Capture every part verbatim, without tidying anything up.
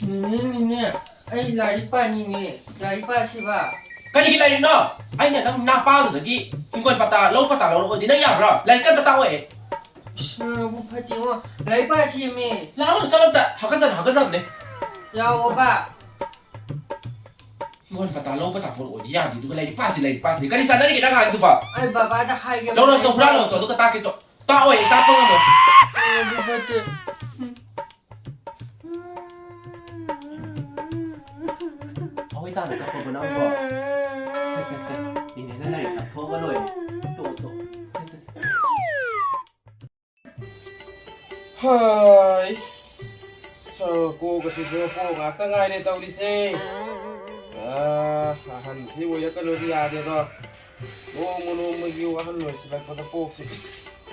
ꯅꯤꯅꯦ, ꯅꯤꯅꯦ, ꯑꯩ ꯂꯥꯏꯔꯤꯛ ꯄꯥꯅꯤꯡꯉꯦ꯫ ꯂꯥꯏꯔꯤꯛ ꯄꯥꯁꯤꯕ꯫ ꯀꯔꯤꯒꯤ ꯂꯥꯏꯔꯤꯛꯅꯣ? ꯑꯩꯅ ꯅꯪ ꯅꯄꯥꯗꯨꯗꯒꯤ ꯍꯤꯡꯒꯣꯜ ꯄꯇꯥ, ꯂꯧ ꯄꯇꯥ ꯂꯧꯔꯛꯑꯣꯗꯤ ꯅꯪ ꯌꯥꯕ꯭ꯔꯣ? ꯂꯥꯏꯔꯤꯛ ꯑꯝꯇ ꯇꯥꯛꯑꯣꯏ꯫ ꯏꯁ, ꯅꯪꯕꯨ ꯐꯠꯇꯦꯉꯣ꯫ ꯂꯥꯏꯔꯤꯛ ꯄꯥꯁꯤꯃꯤ꯫ ꯂꯥꯛꯑꯣ, ꯆꯠꯂꯣ ꯑꯝꯇ꯫ ꯍꯥꯀꯠꯆꯅ ꯍꯥꯀꯠꯆꯕꯅꯦ꯫ ꯌꯥꯎꯑꯣꯕ꯫ ꯍꯤꯡꯒꯣꯜ ꯄꯇꯥ, ꯂꯧ ꯄꯇꯥ ꯄꯣꯔꯛꯑꯣꯗꯤ ꯌꯥꯗꯦ, ꯑꯗꯨꯒ ꯂꯥꯏꯔꯤꯛ ꯄꯥꯁꯤ, ꯂꯥꯏꯔꯤꯛ ꯄꯥꯁꯤ꯫ ꯀꯔꯤ ꯆꯥꯟꯅꯔꯤꯒꯦ ꯅꯪ ꯍꯥꯏꯗꯨꯕ? ꯑꯩ ꯕꯕꯥꯗ ꯍꯥꯏꯒꯦ꯫ ꯂꯧꯔꯣ, ꯂꯧꯔꯣ, ꯍꯨꯔꯥꯜꯂꯣ, ꯑꯗꯨꯒ ꯇꯥꯛꯀꯦ ꯆꯣ꯫ ꯇꯥꯛꯑꯣꯏ, ꯑꯩ ꯇꯥꯛꯄ ꯉꯝꯃꯣꯏ꯫ ꯑꯩ ꯑꯗꯨ ꯐꯠꯇꯦ꯫ ꯃꯈꯣꯏ ꯇꯥꯅ ꯀꯞꯄꯕ ꯅꯪꯕꯣ? ꯁꯦ, ꯁꯦ, ꯁꯦ꯫ ꯅꯦꯅꯦꯅ ꯂꯥꯏꯔꯤꯛ ꯇꯥꯛꯊꯣꯛꯑꯒ ꯂꯣꯏꯔꯦ꯫ ꯇꯣꯛꯑꯣ, ꯇꯣꯛꯑꯣ꯫ ꯁꯦ, ꯁꯦ, ꯁꯦ꯫ ꯍꯥꯏꯁ, ꯀꯣꯛ ꯑꯁꯤꯁꯨ ꯀꯣꯛ ꯉꯥꯛꯇ ꯉꯥꯏꯔꯦ ꯇꯧꯔꯤꯁꯦ꯫ ꯑꯥ, ꯑꯍꯟꯁꯤ ꯑꯣꯏꯔꯛꯀꯅꯣꯗꯤ ꯌꯥꯗꯦꯗꯣ꯫ ꯅꯣꯡꯃ ꯅꯣꯡꯃꯒꯤ ꯑꯍꯟ ꯑꯣꯏꯁꯤꯜꯂꯛꯄꯗ ꯀꯣꯛꯁꯦ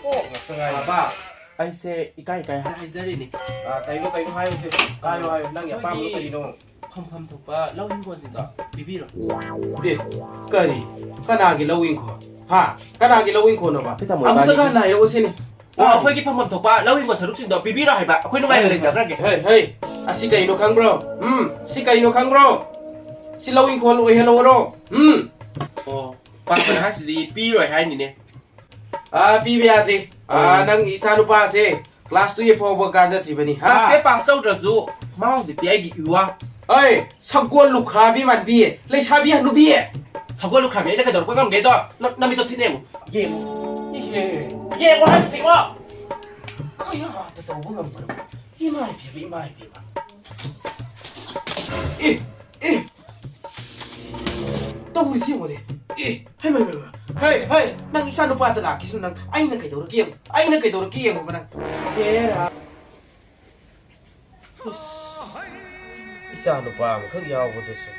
ꯀꯣꯛ ꯉꯥꯛꯇ ꯉꯥꯏꯔꯦ꯫ ꯕꯥꯕꯥ, ꯑꯩꯁꯦ ꯏꯀꯥꯏ ꯏꯀꯥꯏ ꯍꯥꯏꯖꯔꯤꯅꯤ꯫ ꯑꯥ, ꯀꯩꯅꯣ, ꯀꯩꯅꯣ ꯍꯥꯏꯌꯨꯁꯦ꯫ ꯍꯥꯏꯌꯨ, ꯍꯥꯏꯌꯨ, ꯅꯪꯒꯤ ꯑꯄꯥꯝꯕꯗꯣ ꯑꯩꯈꯣꯏꯒꯤ ꯀꯔꯤꯅꯣ? ꯐꯝꯐꯝ ꯊꯣꯛꯄ ꯂꯧ ꯍꯤꯡꯒꯣꯜꯁꯤꯡꯗꯣ ꯄꯤꯕꯤꯔꯣ꯫ ꯑꯦ, ꯀꯔꯤ? ꯀꯅꯥꯒꯤ ꯂꯧ ꯏꯪꯈꯣꯜ? ꯍꯥ? ꯀꯅꯥꯒꯤ ꯂꯧ ꯏꯪꯈꯣꯜꯅꯣꯕ? ꯑꯩꯈꯣꯏ ꯇꯥꯃꯣ ꯑꯃꯨꯛꯇꯒ ꯏꯕꯥꯅꯤꯒꯤ꯫ ꯍꯟꯅ ꯍꯥꯏꯔꯛꯑꯣ ꯁꯤꯅꯤ꯫ ꯑꯣ, ꯑꯩꯈꯣꯏꯒꯤ ꯐꯝꯐꯝ ꯊꯣꯛꯄ ꯂꯧ ꯍꯤꯡꯒꯣꯜ ꯁꯔꯨꯛꯁꯤꯡꯗꯣ ꯄꯤꯕꯤꯔꯣ ꯍꯥꯏꯕ꯫ ꯑꯩꯈꯣꯏ ꯅꯨꯡꯉꯥꯏꯅ ꯂꯩꯖꯈ꯭ꯔꯒꯦ꯫ ꯍꯩ, ꯍꯩ, ꯑꯁꯤ ꯀꯩꯅꯣ ꯈꯪꯕ꯭ꯔꯣ? ꯎꯝ, ꯁꯤ ꯀꯩꯅꯣ ꯈꯪꯕ꯭ꯔꯣ? ꯁꯤ ꯂꯧ ꯏꯪꯈꯣꯜ ꯑꯣꯏꯍꯜꯂꯛꯑꯣꯔꯣ? ꯎꯝ꯫ ꯑꯣ, ꯄꯥꯛꯄꯅ ꯍꯥꯏꯁꯤꯗꯤ ꯄꯤꯔꯣꯏ ꯍꯥꯏꯅꯤꯅꯦ꯫ ꯑꯥ, ꯄꯤꯕ ꯌꯥꯗ꯭ꯔꯤ꯫ ꯑꯥ, ꯑꯣ꯫ ꯅꯪ ꯏꯆꯥ ꯅꯨꯄꯥꯁꯦ class twelve ꯐꯥꯎꯕ ꯀꯥꯖꯗ꯭ꯔꯤꯕꯅꯤ, ꯍꯥ? Class twelve pass ꯇꯧꯗ꯭ꯔꯁꯨ ꯃꯥ ꯍꯧꯖꯤꯛꯇꯤ ꯑꯩꯒꯤ ꯏꯋꯥ꯫ ꯑꯩ, ꯁꯒꯣꯜ ꯂꯨꯈ꯭ꯔꯥꯕꯤ ꯃꯥꯟꯕꯤ, ꯂꯩꯁꯥꯕꯤ ꯍꯅꯨꯕꯤ꯫ ꯁꯒꯣꯜ ꯂꯨꯈ꯭ꯔꯥꯕꯤ ꯑꯩꯅ ꯀꯩꯗꯧꯔꯛꯄ ꯉꯝꯒꯦꯗꯣ? ꯅ-, ꯅꯃꯤꯠꯇꯣ ꯊꯤꯅ ꯌꯦꯡꯉꯨ꯫ ꯌꯦꯡꯉꯨ꯫ ꯏꯍꯦ꯫ ꯌꯦꯡꯉꯨ ꯍꯥꯏꯁꯤꯗꯤꯀꯣ꯫ ꯀꯌꯥꯗ ꯇꯧꯕ ꯉꯝꯕꯅꯣ? ꯏꯃꯥ ꯏꯕꯦꯝꯃ, ꯏꯃꯥ ꯏꯕꯦꯝꯃ꯫ ꯑꯦ, ꯑꯦ꯫ ꯇꯧꯔꯤꯁꯤ ꯌꯦꯡꯉꯨꯅꯦ꯫ ꯑꯦ, ꯍꯩꯃꯥ, ꯍꯩꯃꯥ, ꯍꯩꯃꯥ꯫ ꯍꯩ, ꯍꯩ, ꯅꯪ ꯏꯆꯥ ꯅꯨꯄꯥꯗ ꯂꯥꯛꯈꯤꯁꯅꯨ ꯅꯪ꯫ ꯑꯩꯅ ꯀꯩꯗꯧꯔꯒꯦ ꯌꯦꯡꯉꯨ꯫ ꯑꯩꯅ ꯀꯩꯗꯧꯔꯒꯦ ꯌꯦꯡꯉꯨꯕ ꯅꯪ꯫ ꯍꯦꯔꯥ꯫ ꯏꯁ, ꯏꯆꯥ ꯅꯨꯄꯥ ꯑꯃꯈꯛ ꯌꯥꯎꯕꯗꯨꯁꯨ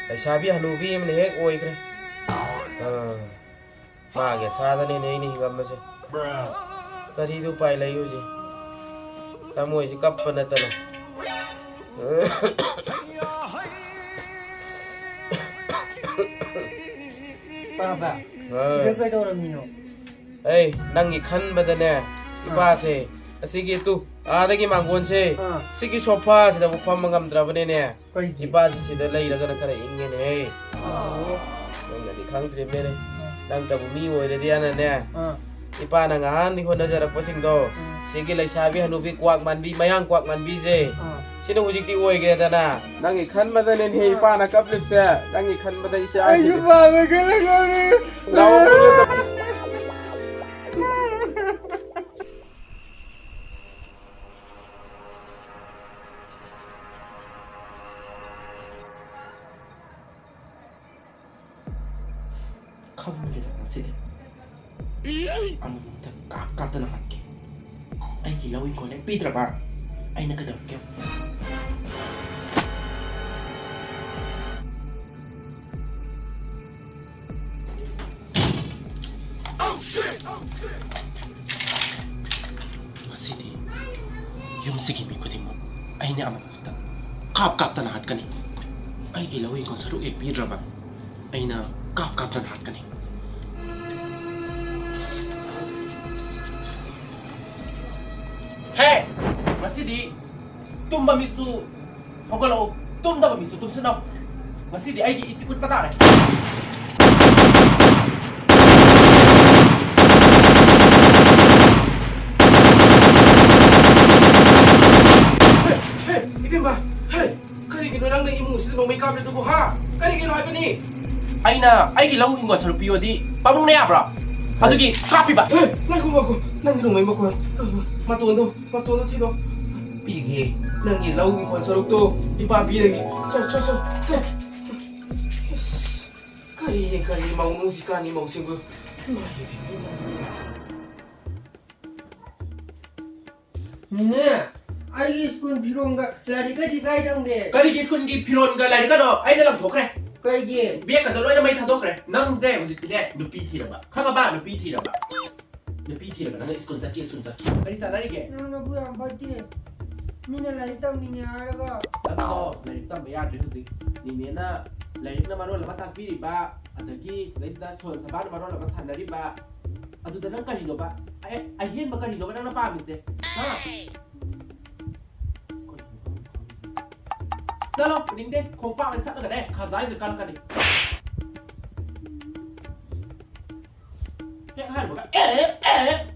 ꯂꯩꯁꯥꯕꯤ ꯍꯅꯨꯕꯤ ꯑꯃꯅ ꯍꯦꯛ ꯑꯣꯏꯈ꯭ꯔꯦ꯫ ꯑꯥ, ꯃꯥꯒꯤ ꯑꯁꯥꯗꯅꯦꯅꯦ ꯑꯩꯅ ꯍꯤꯡꯉꯝꯕꯁꯦ꯫ ꯀꯔꯤꯗꯤ ꯎꯄꯥꯏ ꯂꯩ ꯍꯧꯖꯤꯛ? ꯊꯃꯣꯏꯁꯤ ꯀꯞꯄ ꯅꯠꯇꯅ꯫ ꯄꯥꯕ, ꯑꯥ꯫ ꯁꯤꯗ ꯀꯩꯗꯧꯔꯝꯃꯤꯅꯣ? ꯑꯩ ꯅꯪꯒꯤ ꯈꯟꯕꯗꯅꯦ, ꯏꯄꯥꯁꯦ ꯑꯁꯤꯒꯤ ꯇꯨ, ꯑꯥꯗꯒꯤ ꯃꯥꯡꯒꯣꯟꯁꯦ, ꯑꯥ꯫ ꯁꯤꯒꯤ ꯁꯣꯐꯥꯁꯤꯗꯕꯨ ꯐꯝꯕ ꯉꯝꯗ꯭ꯔꯕꯅꯤꯅꯦ꯫ ꯀꯩꯒꯤ? ꯏꯄꯥꯁꯤ ꯁꯤꯗ ꯂꯩꯔꯒꯅ ꯈꯔ ꯏꯪꯉꯦꯅꯦꯍꯦ꯫ ꯑꯣ꯫ ꯅꯪꯅꯗꯤ ꯈꯪꯗ꯭ꯔꯤꯕꯅꯤꯅꯦ꯫ ꯅꯪꯇꯕꯨ ꯃꯤ ꯑꯣꯏꯔꯗꯤ ꯑꯅꯅꯦ꯫ ꯑꯥ꯫ ꯏꯄꯥꯅ ꯉꯍꯥꯟꯗꯤ ꯍꯣꯠꯅꯖꯔꯛꯄꯁꯤꯡꯗꯣ, ꯑꯥ꯫ ꯁꯤꯒꯤ ꯂꯩꯁꯥꯕꯤ ꯍꯅꯨꯕꯤ ꯀ꯭ꯋꯥꯛ ꯃꯥꯟꯕꯤ, ꯃꯌꯥꯡ ꯀ꯭ꯋꯥꯛ ꯃꯥꯟꯕꯤꯁꯦ, ꯑꯥ꯫ ꯁꯤꯅ ꯍꯧꯖꯤꯛꯇꯤ ꯑꯣꯏꯈ꯭ꯔꯦꯗꯅ꯫ ꯅꯪꯒꯤ ꯈꯟꯕꯗꯅꯦꯅꯦꯍꯦ ꯑꯥ꯫ ꯏꯄꯥꯅ ꯀꯞꯂꯤꯕꯁꯦ꯫ ꯅꯪꯒꯤ ꯈꯟꯕꯗ ꯏꯆꯥ ꯑꯩꯁꯨ ꯍꯥꯏꯁꯤꯗꯤ꯫ ꯄꯥꯝꯃꯦ ꯈꯜꯂꯦ ꯈꯜꯂꯦ꯫ ꯂꯥꯛꯑꯣ, ꯄꯨꯔꯣ꯫ ꯈꯪꯗꯦꯗ ꯉꯁꯤꯗꯤ꯫ ꯑꯃꯃꯝꯇ ꯀꯥꯞ ꯀꯥꯞꯇꯅ ꯍꯥꯠꯀꯦ꯫ ꯑꯩꯒꯤ ꯂꯧ ꯏꯪꯈꯣꯜ ꯍꯦꯛ ꯄꯤꯗ꯭ꯔꯕ ꯑꯩꯅ ꯀꯩꯗꯧꯔꯛꯀꯦ? ꯉꯁꯤꯗꯤ ꯌꯨꯝꯁꯤꯒꯤ ꯃꯤ ꯈꯨꯗꯤꯡꯃꯛ ꯑꯩꯅ ꯑꯃꯃꯝꯇ ꯀꯥꯞ ꯀꯥꯞꯇꯅ ꯍꯥꯠꯀꯅꯤ꯫ ꯑꯩꯒꯤ ꯂꯧ ꯏꯪꯈꯣꯜ ꯁꯔꯨꯛ ꯍꯦꯛ ꯄꯤꯗ꯭ꯔꯕ ꯑꯩꯅ ꯀꯥꯞ ꯀꯥꯞꯇꯅ ꯍꯥꯠꯀꯅꯤ꯫ ꯍꯦ! ꯉꯁꯤꯗꯤ ꯇꯨꯝꯕ ꯃꯤꯠꯁꯨ ꯍꯧꯒꯠꯂꯛꯎ, ꯇꯨꯝꯗꯕ ꯃꯤꯠꯁꯨ ꯇꯨꯝꯁꯤꯟꯅꯧ꯫ ꯉꯁꯤꯗꯤ ꯑꯩꯒꯤ ꯏꯇꯤꯛ ꯎꯠꯄ ꯇꯥꯔꯦ꯫ ꯍꯦ, ꯍꯦ, ꯏꯕꯦꯝꯃ, ꯍꯦ, ꯀꯔꯤꯒꯤꯅꯣ ꯅꯪꯅ ꯏꯃꯨꯡꯁꯤꯗ ꯅꯣꯡꯃꯩ ꯀꯥꯞꯂꯤꯗꯨꯕꯨ, ꯍꯥ? ꯀꯔꯤꯒꯤꯅꯣ ꯍꯥꯏꯕꯅꯤ? ꯑꯩꯅ ꯑꯩꯒꯤ ꯂꯧ ꯍꯤꯡꯒꯣꯜ ꯁꯔꯨꯛ ꯄꯤꯌꯣꯗꯤ ꯄꯥꯕꯨꯡꯅ ꯌꯥꯕ꯭ꯔꯣ? ꯑꯗꯨꯒꯤ ꯀꯥꯞꯄꯤꯕ꯫ ꯍꯦ, ꯉꯥꯏꯈꯣ, ꯉꯥꯏꯈꯣ, ꯅꯪꯒꯤ ꯅꯣꯡꯃꯩ ꯃꯈꯣꯟ, ꯃꯇꯣꯟꯗꯣ, ꯃꯇꯣꯟꯗꯣ ꯊꯤꯗꯣꯛ꯫ ꯄꯤꯒꯦ꯫ ꯅꯪꯒꯤ ꯂꯧ ꯏꯪꯈꯣꯜ ꯁꯔꯨꯛꯇꯣ ꯏꯄꯥ ꯄꯤꯔꯒꯦ꯫ ꯆꯣ, ꯆꯣ, ꯆꯣ, ꯆꯣ꯫ ꯏꯁ, ꯀꯔꯤꯅꯦ, ꯀꯔꯤ ꯃꯧꯅꯣ ꯍꯧꯖꯤꯛꯀꯥꯟꯒꯤ ꯃꯧꯁꯤꯡꯕꯨ? ꯏꯃꯥꯏ, ꯏꯃꯥꯏ꯫ ꯅꯦꯅꯦ, ꯑꯩꯒꯤ ꯁ꯭ꯀꯨꯜ ꯐꯤꯔꯣꯟꯒ ꯂꯥꯏꯔꯤꯛꯀꯗꯤ ꯀꯥꯏ ꯊꯝꯒꯦ? ꯀꯔꯤꯒꯤ ꯁ꯭ꯀꯨꯜꯒꯤ ꯐꯤꯔꯣꯟꯒ ꯂꯥꯏꯔꯤꯛꯀꯗꯣ? ꯑꯩꯅ ꯂꯪꯊꯣꯛꯈ꯭ꯔꯦ꯫ ꯀꯩꯒꯤ? ꯕꯦꯒꯀꯗꯣ ꯂꯣꯏꯅ ꯃꯩ ꯊꯥꯗꯣꯛꯈ꯭ꯔꯦ꯫ ꯅꯪꯁꯦ ꯍꯧꯖꯤꯛꯇꯤꯅꯦ ꯅꯨꯄꯤ ꯊꯤꯔꯕ꯫ ꯈꯪꯉꯕ? ꯅꯨꯄꯤ ꯊꯤꯔꯕ꯫ ꯅꯨꯄꯤ ꯊꯤꯔꯕ ꯅꯪꯅ ꯁ꯭ꯀꯨꯜ ꯆꯠꯀꯦ, ꯁ꯭ꯀꯨꯜ ꯆꯠꯀꯦ꯫ ꯀꯔꯤ ꯆꯥꯟꯅꯔꯤꯒꯦ? ꯅꯪ ꯅꯕꯨꯛ ꯌꯥꯝ ꯐꯠꯇꯦ꯫ ꯃꯤꯅ ꯂꯥꯏꯔꯤꯛ ꯇꯝꯅꯤꯡꯉꯦ ꯍꯥꯏꯔꯒ꯫ ꯅꯪꯗꯣ ꯂꯥꯏꯔꯤꯛ ꯇꯝꯕ ꯌꯥꯗ꯭ꯔꯦ ꯍꯧꯖꯤꯛ꯫ ꯅꯦꯅꯦꯅ ꯂꯥꯏꯔꯤꯛꯅ ꯃꯔꯣꯜ ꯑꯃ ꯇꯥꯛꯄꯤꯔꯤꯕ, ꯑꯗꯒꯤ ꯁꯤꯗꯩꯁꯤꯗ ꯁꯣꯟ ꯁꯕꯥꯅ ꯃꯔꯣꯜ ꯑꯃ ꯁꯥꯟꯅꯔꯤꯕ꯫ ꯑꯗꯨꯗ ꯅꯪ ꯀꯔꯤꯅꯣꯕ? ꯑꯦ, ꯑꯍꯦꯟꯕ ꯀꯔꯤꯅꯣꯕ ꯅꯪꯅ ꯄꯥꯝꯃꯤꯁꯦ? ꯍꯥ? ꯆꯠꯂꯣ, ꯄꯨꯅꯤꯡꯗꯦ꯫ ꯈꯣꯡꯄꯥꯛꯅ ꯁꯠꯂꯒꯅꯦ, ꯈꯖꯥꯏꯗ ꯀꯜꯂꯛꯀꯅꯤ꯫ ꯍꯦꯛ ꯍꯥꯏꯔꯨꯕꯒ, "ꯑꯦ, ꯑꯦ,